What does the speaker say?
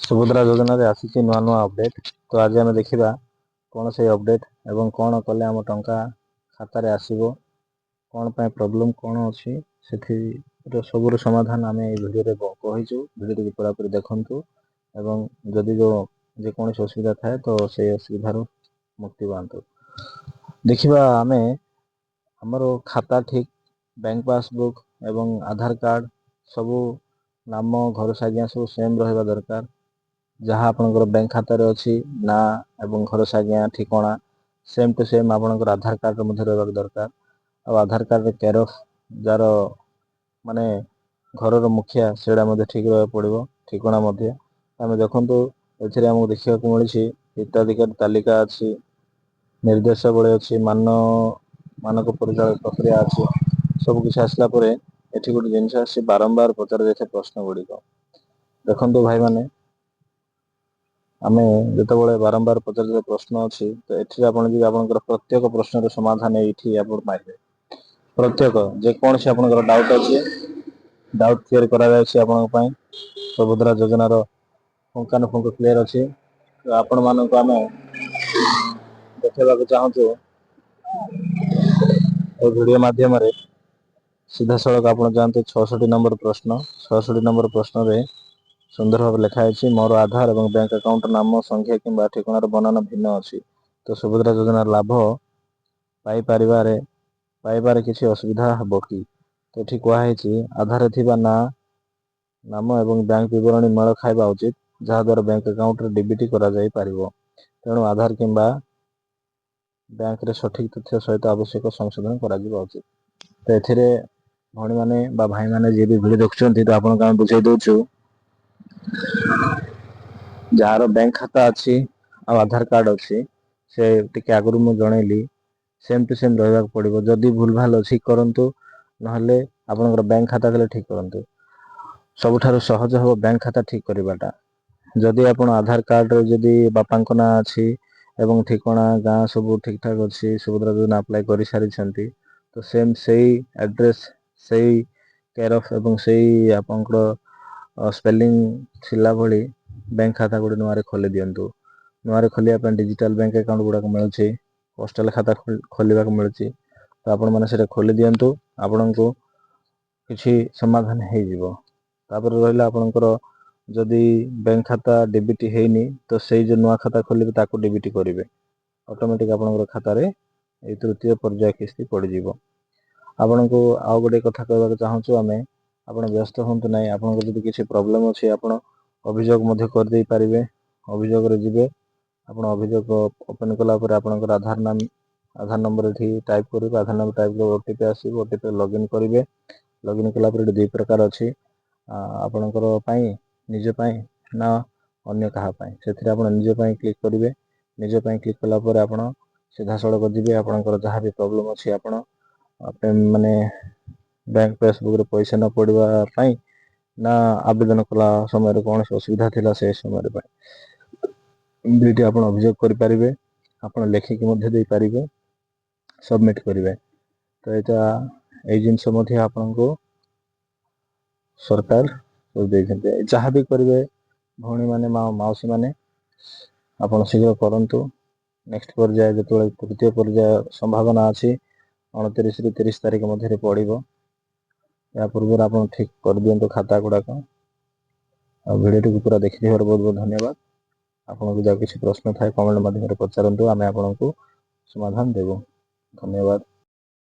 ସୁଭଦ୍ରା ଯୋଜନାରେ ଆସିଛି ନୂଆ ନୂଆ ଅପଡ଼େଟ୍। ତ ଆଜି ଆମେ ଦେଖିବା କ'ଣ ସେଇ ଅପଡ଼େଟ୍ ଏବଂ କ'ଣ କଲେ ଆମ ଟଙ୍କା ଖାତାରେ ଆସିବ, କ'ଣ ପାଇଁ ପ୍ରୋବ୍ଲେମ୍ କ'ଣ ଅଛି, ସେଥିର ସବୁର ସମାଧାନ ଆମେ ଏଇ ଭିଡ଼ିଓରେ କହିଛୁ। ଭିଡ଼ିଓଟିକୁ ପୁରାପୁରି ଦେଖନ୍ତୁ ଏବଂ ଯଦି ଯେଉଁ ଯେକୌଣସି ଅସୁବିଧା ଥାଏ, ତ ସେଇ ଅସୁବିଧାରୁ ମୁକ୍ତି ପାଆନ୍ତୁ। ଦେଖିବା ଆମେ, ଆମର ଖାତା ଠିକ୍, ବ୍ୟାଙ୍କ ପାସବୁକ୍ ଏବଂ ଆଧାର କାର୍ଡ଼ ସବୁ ନାମ, ଘର ସାଙ୍ଗିଆ ସବୁ ସେମ୍ ରହିବା ଦରକାର। ଯାହା ଆପଣଙ୍କର ବ୍ୟାଙ୍କ ଖାତାରେ ଅଛି, ନାଁ ଏବଂ ଘର ସାଙ୍ଗିଆ, ଠିକଣା ସେମ୍ ଟୁ ସେମ୍ ଆପଣଙ୍କର ଆଧାର କାର୍ଡ଼ରେ ମଧ୍ୟ ରହିବାକୁ ଦରକାର। ଆଉ ଆଧାର କାର୍ଡ଼ରେ କେୟାର ଅଫ୍ ଯାହାର, ମାନେ ଘରର ମୁଖିଆ, ସେଇଟା ମଧ୍ୟ ଠିକ୍ ରହିବାକୁ ପଡ଼ିବ, ଠିକଣା ମଧ୍ୟ। ଆମେ ଦେଖନ୍ତୁ, ଏଥିରେ ଆମକୁ ଦେଖିବାକୁ ମିଳିଛି ହିତାଧିକାରୀ ତାଲିକା ଅଛି, ନିର୍ଦ୍ଦେଶାବଳୀ ଅଛି, ମାନକ ପରିଚାଳନା ପ୍ରକ୍ରିୟା ଅଛି। ସବୁ କିଛି ଆସିଲା ପରେ ଏଠି ଗୋଟେ ଜିନିଷ ଆସିଛି, ବାରମ୍ବାର ପଚରା ଯାଇଥିବା ପ୍ରଶ୍ନ ଗୁଡ଼ିକ। ଦେଖନ୍ତୁ ଭାଇମାନେ, ଆମେ ଯେତେବେଳେ ବାରମ୍ବାର ପଚରାଯାଇଥିବା ପ୍ରଶ୍ନ ଅଛି, ତ ଏଥିରେ ଆପଣ ଯିବେ, ଆପଣଙ୍କର ପ୍ରତ୍ୟେକ ପ୍ରଶ୍ନର ସମାଧାନ ଏଇଠି ଆପଣ ପାଇବେ। ପ୍ରତ୍ୟେକ ଯେକୌଣସି ଆପଣଙ୍କର ଡାଉଟ୍ ଅଛି, ଡାଉଟ୍ କ୍ଲିୟର କରାଯାଉଛି ଆପଣଙ୍କ ପାଇଁ। ସୁଭଦ୍ରା ଯୋଜନାର ପୁଙ୍ଖାନୁପୁଙ୍ଖ କ୍ଲିୟର ଅଛି। ତ ଆପଣମାନଙ୍କୁ ଆମେ ଦେଖେଇବାକୁ ଚାହୁଁଛୁ ଏ ଭିଡ଼ିଓ ମାଧ୍ୟମରେ। ସିଧାସଳଖ ଆପଣ ଯାଆନ୍ତୁ, 66 ନମ୍ବର ପ୍ରଶ୍ନ। 66 ନମ୍ବର ପ୍ରଶ୍ନରେ ସୁନ୍ଦର ଭାବେ ଲେଖା ହେଇଛି, ମୋର ଆଧାର ଏବଂ ବ୍ୟାଙ୍କ ଆକାଉଣ୍ଟ ନାମ, ସଂଖ୍ୟା କିମ୍ବା ଠିକଣାର ବନାନ ଭିନ୍ନ ଅଛି, ତ ସୁଭଦ୍ରା ଯୋଜନାର ଲାଭ ପାଇବାରେ କିଛି ଅସୁବିଧା ହେବ କି? ତ ଏଠି କୁହାହେଇଛି, ଆଧାରରେ ଥିବା ନାଁ, ନାମ ଏବଂ ବ୍ୟାଙ୍କ ବିବରଣୀ ମେଳ ଖାଇବା ଉଚିତ, ଯାହାଦ୍ୱାରା ବ୍ୟାଙ୍କ ଆକାଉଣ୍ଟରେ ଡିବିଟି କରାଯାଇପାରିବ। ତେଣୁ ଆଧାର କିମ୍ବା ବ୍ୟାଙ୍କରେ ସଠିକ ତଥ୍ୟ ସହିତ ଆବଶ୍ୟକ ସଂଶୋଧନ କରାଯିବା ଉଚିତ। ତ ଏଥିରେ ଭଉଣୀମାନେ ବା ଭାଇମାନେ, ଯିଏ ବି ଭିଡ଼ିଓ ଦେଖୁଛନ୍ତି, ତ ଆପଣଙ୍କୁ ଆମେ ବୁଝେଇ ଦଉଛୁ, ଯାହାର ବ୍ୟାଙ୍କ ଖାତା ଅଛି ଆଉ ଆଧାର କାର୍ଡ଼ ଅଛି, ସେ ଟିକେ ଆଗରୁ ମୁଁ ଜଣେଇଲି, ସେମ୍ ଟୁ ସେମ୍ ରହିବାକୁ ପଡ଼ିବ। ଯଦି ଭୁଲ ଭାଲ ଅଛି, କରନ୍ତୁ, ନହେଲେ ଆପଣଙ୍କର ବ୍ୟାଙ୍କ ଖାତା ଥିଲେ ଠିକ୍ କରନ୍ତୁ। ସବୁଠାରୁ ସହଜ ହେବ ବ୍ୟାଙ୍କ ଖାତା ଠିକ୍ କରିବାଟା। ଯଦି ଆପଣ ଆଧାର କାର୍ଡ଼ରେ ଯଦି ବାପାଙ୍କ ନାଁ ଅଛି ଏବଂ ଠିକଣା, ଗାଁ ସବୁ ଠିକ୍ ଠାକ୍ ଅଛି, ସୁଭଦ୍ରା ଯୋଜନା ଆପ୍ଲାଏ କରିସାରିଛନ୍ତି, ତ ସେମ୍ ସେଇ ଆଡ୍ରେସ୍, ସେଇ କେୟାର ଅଫ୍ ଏବଂ ସେଇ ଆପଣଙ୍କର ସ୍ପେଲିଂ ଥିଲା ଭଳି ବ୍ୟାଙ୍କ ଖାତା ଗୋଟେ ନୂଆରେ ଖୋଲି ଦିଅନ୍ତୁ। ନୂଆରେ ଖୋଲିବା ପାଇଁ ଡିଜିଟାଲ ବ୍ୟାଙ୍କ ଆକାଉଣ୍ଟ ଗୁଡ଼ାକ ମିଳୁଛି, ପୋଷ୍ଟାଲ ଖାତା ଖୋଲିବାକୁ ମିଳୁଛି। ତ ଆପଣମାନେ ସେଇଟା ଖୋଲି ଦିଅନ୍ତୁ, ଆପଣଙ୍କୁ କିଛି ସମାଧାନ ହେଇଯିବ। ତାପରେ ରହିଲା ଆପଣଙ୍କର ଯଦି ବ୍ୟାଙ୍କ ଖାତା ଡିବିଟି ହେଇନି, ତ ସେଇ ଯେଉଁ ନୂଆ ଖାତା ଖୋଲିବେ, ତାକୁ ଡିବିଟି କରିବେ। ଅଟୋମେଟିକ୍ ଆପଣଙ୍କର ଖାତାରେ ଏଇ ତୃତୀୟ ପର୍ଯ୍ୟାୟ କିସ୍ତି ପଡ଼ିଯିବ। ଆପଣଙ୍କୁ ଆଉ ଗୋଟେ କଥା କହିବାକୁ ଚାହୁଁଛୁ ଆମେ, ଆପଣ ବ୍ୟସ୍ତ ହୁଅନ୍ତୁ ନାହିଁ। ଆପଣଙ୍କର ଯଦି କିଛି ପ୍ରୋବ୍ଲେମ୍ ଅଛି, ଆପଣ ଅଭିଯୋଗ ମଧ୍ୟ କରିଦେଇ ପାରିବେ। ଅଭିଯୋଗରେ ଯିବେ ଆପଣ। ଅଭିଯୋଗ ଓପେନ୍ କଲା ପରେ ଆପଣଙ୍କର ଆଧାର ନାମ, ଆଧାର ନମ୍ବର ଏଠି ଟାଇପ୍ କରିବେ। ଆଧାର ନମ୍ବର ଟାଇପ୍ କଲେ ଓଟିପି ଆସିବ। ଓଟିପି ଲଗ୍ଇନ୍ କରିବେ। ଲଗ୍ଇନ୍ କଲା ପରେ ଏଠି ଦୁଇ ପ୍ରକାର ଅଛି, ଆପଣଙ୍କର ପାଇଁ, ନିଜ ପାଇଁ ନା ଅନ୍ୟ କାହା ପାଇଁ। ସେଥିରେ ଆପଣ ନିଜ ପାଇଁ କ୍ଲିକ୍ କରିବେ। ନିଜ ପାଇଁ କ୍ଲିକ୍ କଲା ପରେ ଆପଣ ସିଧାସଳଖ ଯିବେ। ଆପଣଙ୍କର ଯାହା ବି ପ୍ରୋବ୍ଲେମ୍ ଅଛି, ଆପଣ ମାନେ ବ୍ୟାଙ୍କ ପାସବୁକ୍ରେ ପଇସା ନ ପଡ଼ିବା ପାଇଁ ନା ଆବେଦନ କଲା ସମୟରେ କୌଣସି ଅସୁବିଧା ଥିଲା, ସେ ସମୟରେ ପାଇଁ ଦୁଇଟି ଆପଣ ଅଭିଯୋଗ କରିପାରିବେ। ଆପଣ ଲେଖିକି ମଧ୍ୟ ଦେଇପାରିବେ, ସବମିଟ୍ କରିବେ। ତ ଏଇଟା ଏଇ ଜିନିଷ ମଧ୍ୟ ଆପଣଙ୍କୁ ସରକାର ଦେଇଛନ୍ତି। ଯାହା ବି କରିବେ ଭଉଣୀମାନେ, ମା ମାଉସୀମାନେ, ଆପଣ ଶୀଘ୍ର କରନ୍ତୁ। ନେକ୍ସଟ ପର୍ଯ୍ୟାୟ ଯେତେବେଳେ ତୃତୀୟ ପର୍ଯ୍ୟାୟ ସମ୍ଭାବନା ଅଛି, 29ରୁ 30 ତାରିଖ ମଧ୍ୟରେ ପଡ଼ିବ। ଏହା ପୂର୍ବରୁ ଆପଣ ଠିକ୍ କରିଦିଅନ୍ତୁ ଖାତା ଗୁଡ଼ାକ। ଆଉ ଭିଡ଼ିଓଟିକୁ ପୁରା ଦେଖିଥିବାରୁ ବହୁତ ବହୁତ ଧନ୍ୟବାଦ। ଆପଣଙ୍କୁ ଯାହା କିଛି ପ୍ରଶ୍ନ ଥାଏ, କମେଣ୍ଟ ମାଧ୍ୟମରେ ପଚାରନ୍ତୁ, ଆମେ ଆପଣଙ୍କୁ ସମାଧାନ ଦେବୁ। ଧନ୍ୟବାଦ।